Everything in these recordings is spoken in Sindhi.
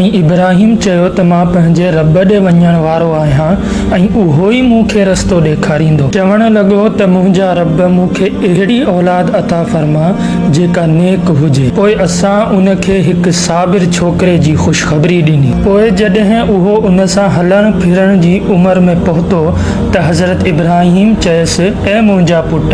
۽ ابراهيم چيو ته مان پنهنجي رب ڏي وڃڻ وارو آهيان ۽ اهو ئي مون کي رستو ڏيکاريندو. چوڻ لڳو ته منهنجا رب مون کي اهڙي اولاد عطا فرما جيڪا نيڪ هجي. پوء اسان ان کي هڪ صابر ڇوڪري جي خوشخبري ڏني. پوء جڏهن اهو ان سان هلڻ ڦرڻ جي عمر ۾ پهتو ته حضرت ابراهيم چيس، اي منهنجا پٽ!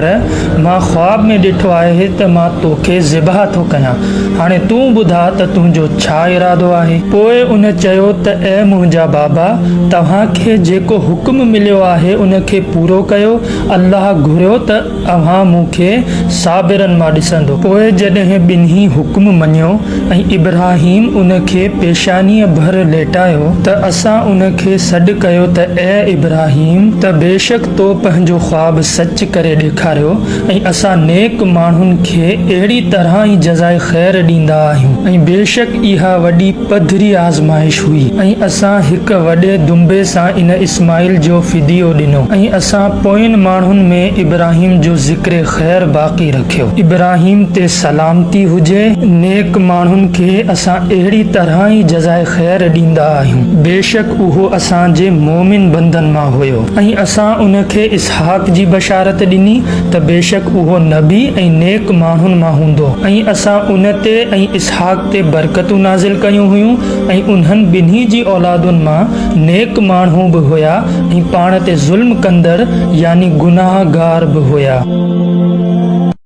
مان خواب ۾ ڏٺو آهي ته مان توکي ذبح ٿو ڪيان. هاڻي تون ٻڌاء ته تنهنجو ڇا ارادو آهي؟ پوء ان چيو ته اي منهنجا بابا! توهان کي جيڪو حڪم مليو آهي ان کي پورو ڪيو، الله گهريو ته اوهان مون کي صابرن مان ڏسندو. پوء جڏهن ٻنهي حڪم مڃيو ۽ ابراهيم ان کي پيشانيء ڀر ليٽايو ته اسان ان کي سڏ ڪيو ته اي ابراهيم! ته بيشڪ تو پنهنجو خواب سچ ڪري ڏيکاريو ۽ اسان نيڪ ماڻهن کي اهڙي طرح ئي جزاء خير ڏيندا آهيون ۽ بيشڪ اها وڏي پڌري آزمائش هئي ۽ اسان هڪ وڏي دنبي سان ان اسماعيل جو فديو ڏنو ۽ اسان پوين ماڻهن ۾ ابراهيم جو ذڪر خير باقي رکيو. ابراهيم تي سلامتي هجي. نيڪ ماڻهن کي اسان اهڙي طرح ئي جزاء خير ڏيندا آهيون. بيشڪ اهو اسان جي مؤمن بندن مان هيو ۽ اسان ان کي اسحاق جي بشارت ڏني ته بيشڪ اهو نبي ۽ نيڪ ماڻهن مان هوندو ۽ اسان ان تي ۽ اسحاق تي برڪتون نازل ڪيون هيون ۽ انهن ٻنهي جي اولادن مان نيڪ ماڻهو به هيا ۽ پاڻ تي ظلم ڪندڙ يعني گناهه گار به هيا.